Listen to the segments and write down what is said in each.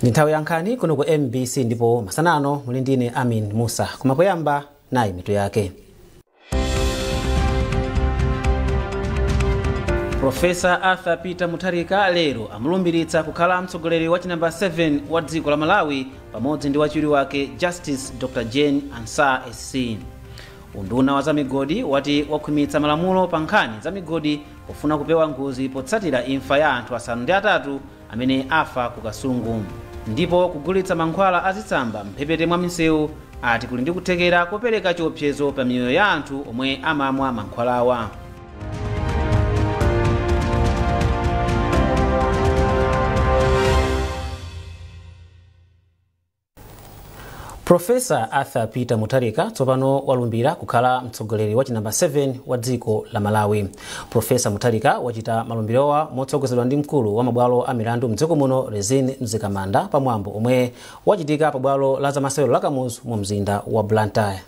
Ndi nthawi ya nkhani kuno ku MBC ndipo masanano muli ndine Amin Musa. Koma poyamba nayi mitu yake. Profesa Arthur Peter Mutharika lero amulumbiritsa kukhala mtsogoleri wa chinamba 7 wa dziko la Malawi pamodzi ndi wachiwiri wake Justice Dr. Jane Ansah SC. Unduna wa zamigodi wati wakhwimitsa malamulo pa nkhani za migodi pofuna kupewa ngozi potsatira imfa ya anthu 8 amene afa ku Kasungu. Ndipo kugulitsa mankhwala azitsamba mphepete mwa misewu ati kuli ndi kuthekera kopereka chiopsezo pa miyoyo ya anthu omwe amamwa mankhwalawa. Profesa Arthur Peter Mutharika tsopano walumbira kukhala mtsogoleri wa chinamba 7 wa dziko la Malawi. Profesa Mutharika wachita malumbirowa motsogozedwa ndi mkulu wa mabwalo a milandu mdziko muno Rezine Mzikamanda pamwambo omwe wachitika pabwalo la zamasewero la Kamuzu mu mzinda wa Blantyre.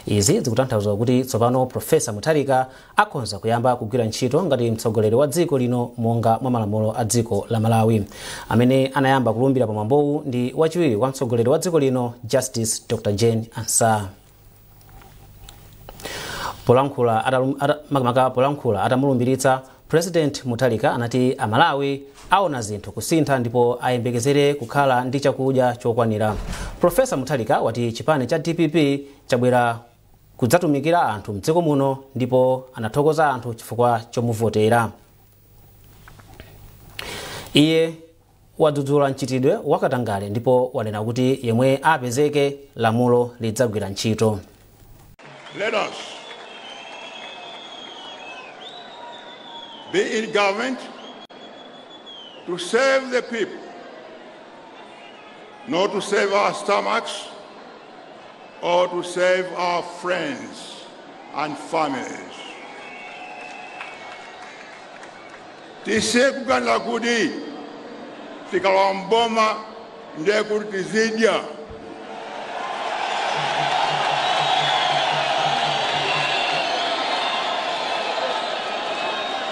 Izi zikutanthauza kuti tsopano Profesa Mutharika akhonza kuyamba kugwira ntchito ngati mtsogoleri wa dziko lino monga mwa malamulo a dziko la Malawi. Amene anayamba kulumbira pamwambowu ndi wachiwiri wa mtsogoleri wa dziko lino Justice Dr. Jane Ansah. Polankhula atamulumbiritsa, President Mutharika anati Amalawi aona zinthu kusintha ndipo ayembekezere kukhala ndi chakudya chokwanira. Profesa Mutharika wati chipani cha DPP chabwera kudzatumikira anthu mdziko muno ndipo anathokoza anthu chifukwa chomuvotera. Iye wadzudzula mchitidwe wakatangale ndipo wanena kuti yemwe apezeke lamulo lidzagwira ntchito. Let us be in government to serve the people, not to save our stomachs or to save our friends and families. Tisiye kuganiza kuti tikalowa mboma ndiye kuti tizidya.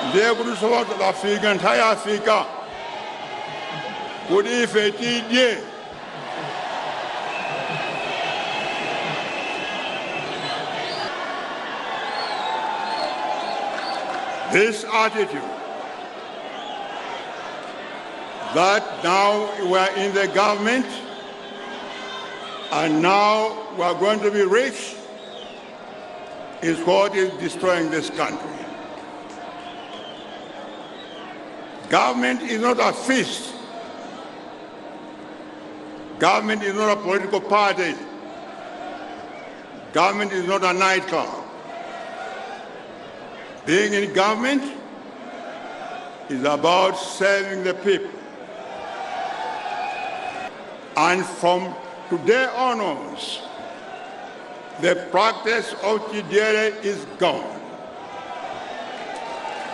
Ndiye kuti tsopano tafika nthawi yafika kuti ife tidye. This attitude that now we are in the government and now we are going to be rich is what is destroying this country. Government is not a feast. Government is not a political party. Government is not a nightclub. Being in government is about serving the people. And from today onwards, the practice of Chidyere is gone.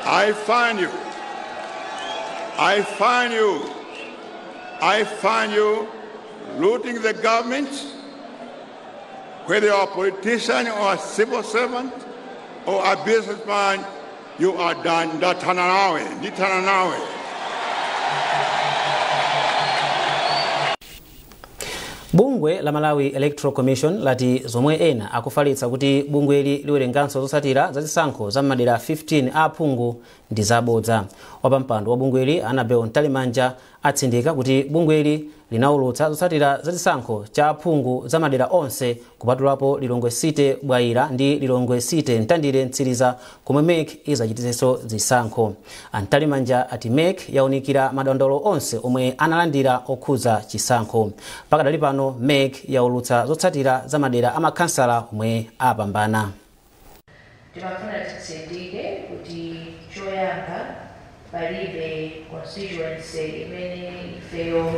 I find you. I find you. I find you looting the government, whether you are a politician or a civil servant or a businessman, you are done. Ndathana nawe, ndithana nawe. Bungwe la Malawi Electoral Commission lati zomwe ena akufalitsa kuti bungweli liwerenganso zotsatira za zisankho za madera 15 a aphungu ndi zabodza. Wapampando wa bungweli Annabel Mtalimanja atsindika kuti bungweli linaulutsa zotsatira za zisankho cha aphungu za madera onse kupatulapo Lilongwe City Bwaira ndi Lilongwe City Mtandire Mtsiriza komwe MEC izachitisenso zisankho. Mtalimanja ati MEC yaunikira madandaulo onse omwe analandira okhudza chisankho. Pakadali pano MEC yaulutsa zotsatira za madera amakhansala omwe apambana. Timafuna titsindike kuti choyamba palibe constituency imene ifeyo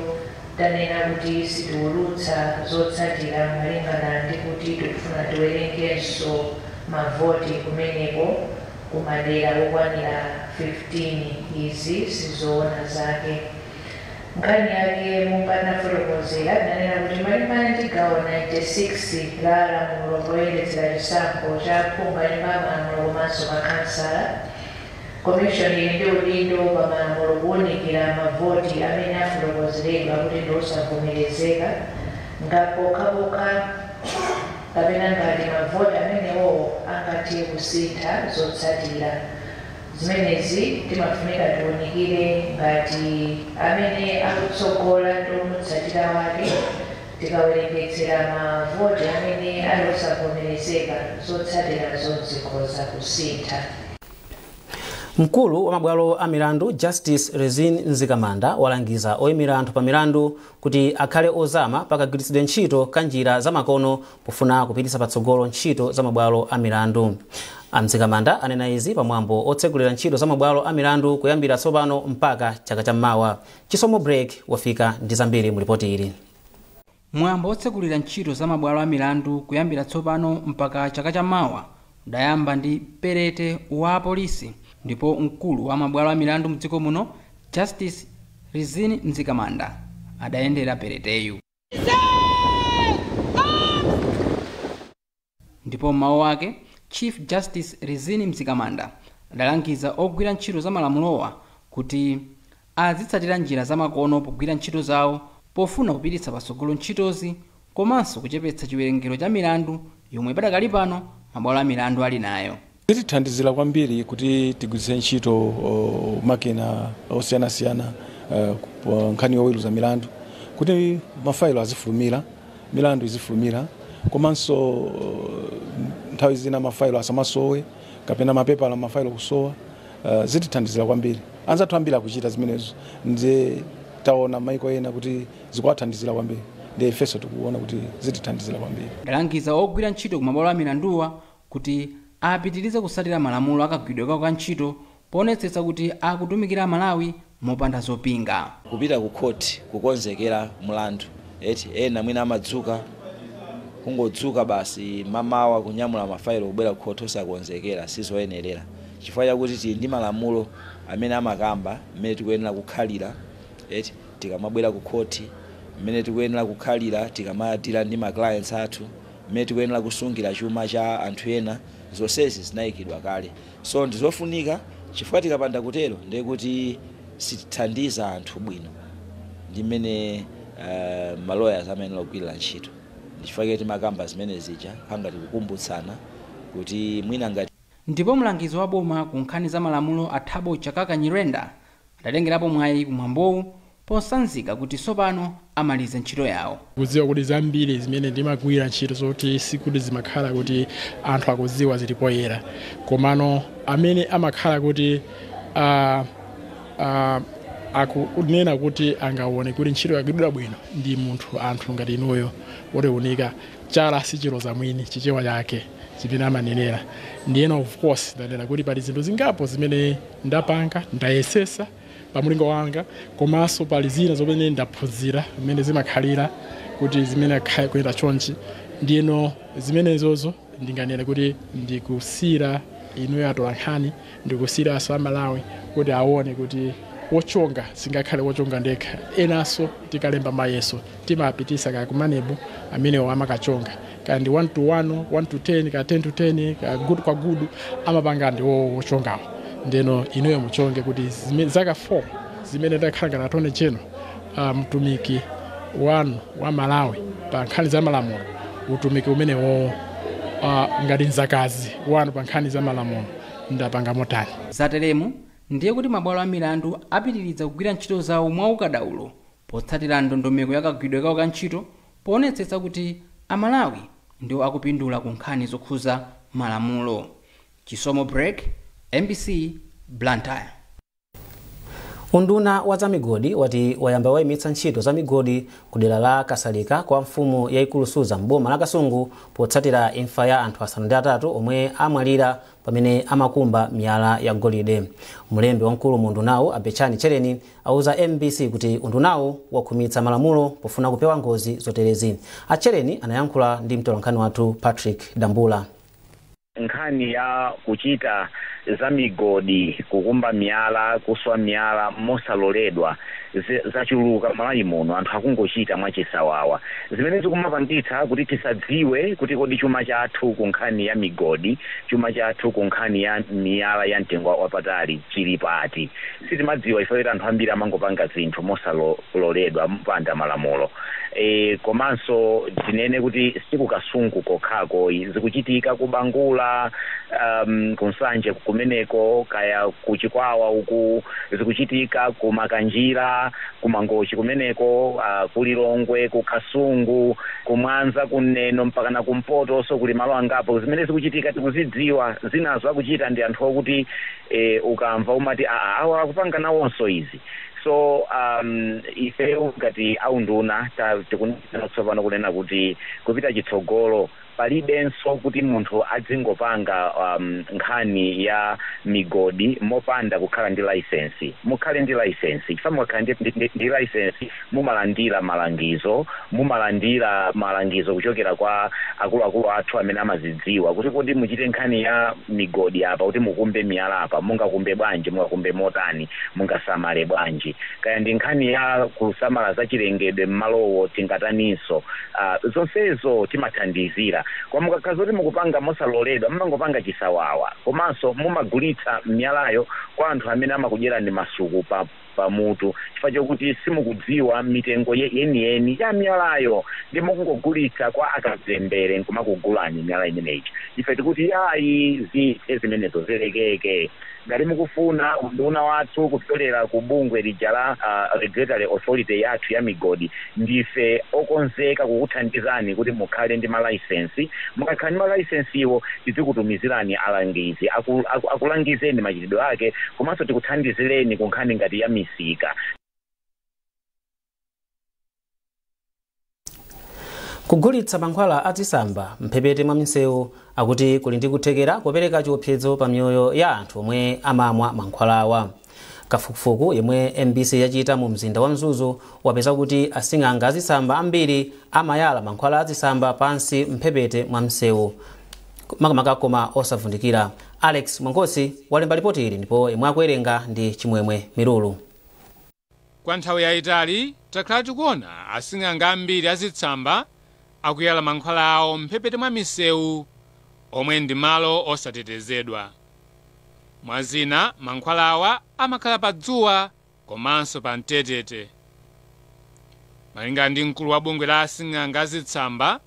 tanena kuti sitiulutsa zotsatira malingana ndi kuti tikufuna tiwerengenso mavoti kumeneko kumadera okwanira 15. Izi sizoona zake. Nkhani yake monga tinafotokozera tinanena kuti malingana ndi gawo 96 la lamulo loyendetsera chisankho cha aphungu a nyumba ya malamulo komanso makhansala, Commission ili ndi udindo pa malamulo kuwunikira mavoti amene afotokozeredwa amatengedwa kuti ndi osavomerezeka ngapokhapokha kapena ngati mavoti amenewo angathe kusintha zotsatira. Zimenezi timafunika tiwunikire ngati amene akutsogola ndi omutsatira wake, tikawerengetsera mavoti amene ali osavomerezeka, zotsatirazo zikhoza kusintha. Mkulu wa mabwalo a milandu Justice Rizine Mzikamanda walangiza oyimira anthu pa milandu kuti akhale ozama pakagwiritsidwe ntchito ka njira zamakono pofuna kupititsa patsogolo ntchito za mabwalo a milandu. Amzikamanda anena izi pamwambo otsegulira ntchito za mabwalo a milandu kuyambira tsopano mpaka chaka cham'mawa. Chisomo Break wafika ndi zambiri mu ripoti ili. Mwambo otsegulira ntchito za mabwalo a milandu kuyambira tsopano mpaka chaka cham'mawa udayamba ndi perete wa apolisi, ndipo mkulu wa mabwalo a milandu mdziko muno Justice Rizine Mzikamanda adayendera pereteyu, ndipo m'mawu ake Chief Justice Rizine Mzikamanda adalangiza ogwira ntchito za malamulowa kuti azitsatira njira zamakono pogwira ntchito zawo pofuna kupititsa patsogolo ntchitozi komanso kuchepetsa chiwerengero cha milandu yomwe padakali pano mabwalo a milandu ali nayo. Tithandizira kwambiri kuti tigwiritse ntchito makina osiyanasiyana nkhani yoweruza milandu, kuti mafailo azifulumira, milandu izifulumira, komanso nthawi zina mafailo asamasowe kapena mapepala mafailo kusowa. Zitithandizira kwambiri. Anzathu ambiri akuchita zimenezo, ndiye taona maiko ena kuti zikuwathandizira kwambiri, ndiye ifenso tikuona kuti zitithandizira kwambiri. Adalangiza ogwira ntchito ku mabwalo a milanduwa kuti apitirize kusatira malamulo akagwiridwe ka ntchito poonetsetsa kuti akutumikira Malawi mopanda zopinga. Kupita ku khoti kukonzekera mlandu eti ena mwina amadzuka kungodzuka basi mamawa kunyamula mafailo kubwera ku khoti osakonzekera, sizoyenerera, chifukwa chakuti tili ndi malamulo amene amakamba mmene tikuyenera kukhalira eti tikamabwera ku khoti, mmene tikuyenera kukhalira tikamadira ndi ma clients athu, mmene tikuyenera kusungira chuma cha anthu ena. Zonsezi zinayikidwa kale, so ndizofunika chifukwa tikapanda kutero ndiye kuti sitithandiza anthu bwino ndi mmene maloyers amene ogwirira ntchito. Ndichifukwa timakamba zimene zija pangati kukumbutsana kuti mwina ngati. Ndipo mlangizi wa boma ku nkhani za malamulo a Thabo Chakaka Nyirenda adatengerapo mwayi kumwambowu posanzika kuti tsopano amalize ntchito yawo. Kudziwa kuti zambiri zimene ndimagwira ntchito zoti sikuti zimakhala kuti anthu akudziwa zilipoyera, komano amene amakhala kuti akunena kuti angaone kuti ntchito yagwiridwa bwino ndi munthu anthu ngati inuyo wotiunika chala sichiloza mwini chichewa chake chimene amanenera. Ndiyena of course ndanena kuti pali zinthu zingapo zimene ndapanga ndayesesa pamulingo wanga, komanso pali zina zomwe ndaphunzira zimene zimakhalira kuti zimene kuyenda chonchi. Ndiyeno zimenezozo ndinganene kuti ndikusira inuyo atolankhani, ndikusira Amalawi kuti aone kuti wochonga singakhale wochonga ndekha, enanso tikalemba mayeso timapitisa ka kumanebu amenewo amakachonga kandi 1 to 1, 1 to 10, ka 10 to 10, ka good kwa good amapanga ndiwo wochongawo. Ndeno inuyo muchonge kuti zaka 4 zimene ndakhala ngati attorney general mtumiki wanu wa Malawi pa nkhani za malamulo, utumiki umenewo ngati mzakazi wanu pa nkhani za malamulo ndapanga motani. Zateremu ndiye kuti mabwalo a milandu apitiriza kugwira ntchito zawo mwaukadaulo potsatira ndondomeko yakagwiridwe kawo ka ntchito poonetsetsa kuti Amalawi ndiwo akupindula ku nkhani zokhuza malamulo. Chisomo Break, MBC, Blantyre. Unduna wa zamigodi wati wayamba wayimitsa ntchito za migodi ku dera la Kasalika kwa mfumu yayikulu Suza mboma la Kasungu potsatira imfa ya anthu 8 omwe amwalira pamene amakumba miyala ya golide. Mlembi wamkulu mu undunawu Abechani Chereni auza MBC kuti undunawu wakhumitsa malamulo pofuna kupewa ngozi zoterezi. Achereni anayankhula ndi mtolankhani wathu Patrick Dambula. Nkhani ya kuchita Za migodi, kukumba miyala, kuswa miyala mosaloledwa zachuluka Malawi muno. Anthu akungochita mwachisawawa, zimene zikumapangitsa kuti tisadziwe kuti kodi chuma chathu ku nkhani ya migodi, chuma chathu ku nkhani ya miyala ya mtengo wapatali chili pati. Sitimadziwa ife kuti anthu ambiri amangopanga zinthu mosaloledwa, mpanda malamulo. Komanso tinene kuti sikukasungu kokhako, zikuchitika kubangula, kunsanje kumeneko, kaya kuchikwawa uku, zikuchitika kumakanjira, kumangochi kumeneko, kulilongwe, kukasungu, kumwanza, kuneno, mpaka na kumpoto. So kuli malo angapo zimene zikuchitika, tikuzidziwa. Zinazo akuchita ndi anthu okuti ukamva umati, "Aa, awa akupanga nawonso izi." So ife ngati aunduna tikunena tsopano kunena kuti kupita chitsogolo palibenso kuti munthu adzingopanga nkhani ya migodi mopanda kukhala ndi license. Mukhale ndi license, chifukwa mukakhala ndi license mumalandira malangizo, mumalandira malangizo kuchokera kwa akuluakulu athu amene amazidziwa kuti kodi muchite nkhani ya migodi apa, kuti mukumbe miyala apa, mungakumbe bwanji, mungakumbe motani, mungasamale bwanji, kaya ndi nkhani ya kusamala za chilengedwe mmalowo tingataninso. Zonsezo timathandizira. Koma mukakhala zoti mukupanga mosaloledwa, mumangopanga chisawawa, komanso mumagulitsa miyalayo kwa anthu amene amakudyerani masuku pa pamutu, chifukwa chokuti simukudziwa mitengo yeniyeni ya miyalayo, ndi mukungogulitsa kwa akazembere nkumakugulani miyala imeneyi. Ife tikuti ayi, zithe zimenezo, zilekeke. Ngati mukufuna, unduna wathu kupyolera ku bungwe lija la regulatory authority yathu ya migodi, ndife okonzeka kukuthandizani kuti mukhale ndi malaisensi. Mukakhala ndi malaisensiwo, tizikutumizirani alangizi akulangizeni machitidwe ake, komanso tikuthandizireni ku nkhani ngati ya misika. Kugulitsa mankhwala azitsamba mphepete mwa misewu akuti kuli ndi kuthekera kupereka chiopsezo pa miyoyo ya anthu omwe amamwa mankhwalawa. Kafukufuku yemwe MBC yachita mu mzinda wa Mzuzu wapeza kuti asing'anga azitsamba ambiri amayala mankhwala azitsamba pansi mphepete mwa msewu, makamaka koma osavundikira. Alex Mwangosi walemba ripoti ili, ndipo yemwe akuwerenga ndi Chimwemwe Milulu. Kwa nthawi yayitali takhala tikuona asing'anga ambiri azitsamba akuyala mankhwala awo mphepete mwa misewu, omwe ndi malo osatetezedwa. Mwazina, mankhwala awa amakhala pa dzuwa komanso pa mtetete. Malinga ndi mkulu wa bungwe la asing'anga azitsamba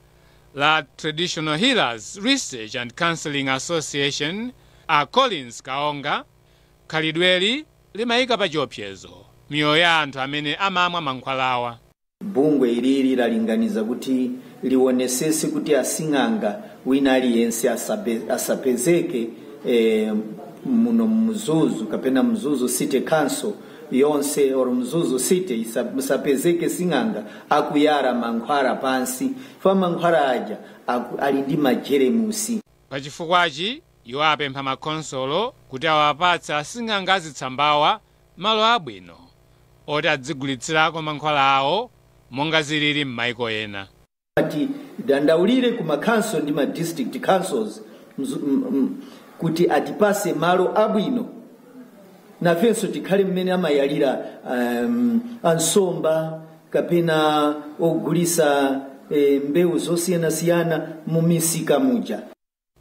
la Traditional Healers Research and Counseling Association, a Collins Kaonga, khalidweli limayika pa chiopsezo miyoyo ya anthu amene amamwa mankhwalawa. Bungwe ilili lalinganiza kuti liwonesese kuti asing'anga wina aliyense asapezeke muno Mzuzu kapena Mzuzu City Council yonse or Mzuzu City, musapezeke sing'anga akuyara mankhwala pansi fa mankhwala aja ali ndi majeremusi. Pachifukwachi iwo apempha makhonsolo kuti awapatse asing'anga azitsambawa malo abwino oti adzigulitsirako mankhwala awo monga zilili m'maiko ena. Ati dandaulire ku macouncil ndi ma district councils kuti atipase malo abwino, nafenso tikhale mmene amayalira ansomba kapena ogulisa mbewu zosiyanasiyana mu misika muja.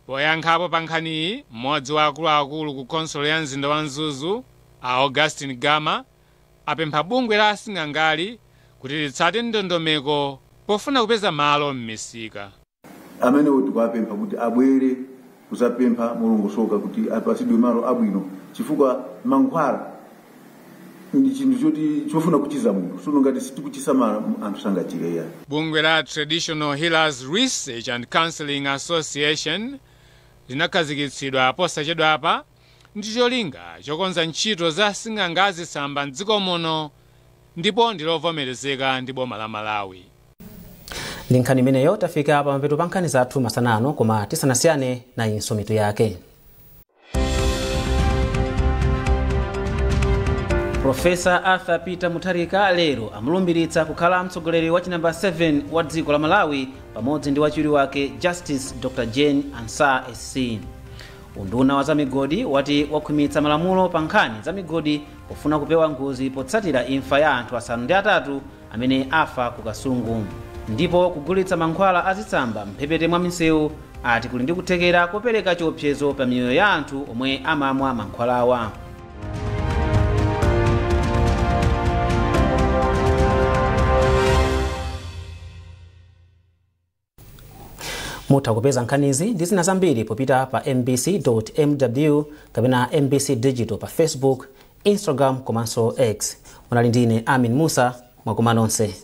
Poyankhapo pa nkhaniyi, mmodzi wa akuluakulu ku khonsolo ya mzinda wa Mzuzu, a Augustin Gama, apempha bungwe la asing'angali kuti litsate ndondomeko pofuna kupeza malo m'misika. Amenewo tikuwapempha kuti abwere kuzapempha mulongosoka kuti apasidwe malo abwino, chifukwa mankhwala ndi chinthu choti chofuna kuchiza munthu. Sono ngati sitikuchisamala, anthu sangachire ya. Bungwe la Traditional Healers Research and Counseling Association linakhazikitsidwa posachedwapa ndi cholinga chokonza ntchito za asing'anga azitsamba mdziko muno, ndipo ndilovomerezeka ndi boma la Malawi. Ndi nkhani imeneyo tafika pa mapeto pa nkhani zathu masana ano, koma tisanasiyane nayinso mitu yake. Profesa Arthur Peter Mutharika lero amulumbiritsa kukhala mtsogoleri wa chinamba 7 wa dziko la Malawi pamodzi ndi wachiwiri wake Justice Dr Jane Ansah SC. Unduna wa zamigodi wati wakhwimitsa malamulo pa nkhani za migodi pofuna kupewa ngozi potsatira imfa ya anthu 8 amene afa ku Kasungu. Ndipo kugulitsa mankhwala azitsamba mphepete mwa misewu ati kuli ndi kuthekera kopereka chiopsezo pa miyoyo ya anthu omwe amamwa mankhwalawa. Mutha kupeza nkhanizi ndi zina zambiri popita pa mbc.mw kapena MBC Digital pa Facebook, Instagram komanso X. Munali ndine Amin Musa, mwakoma nonse.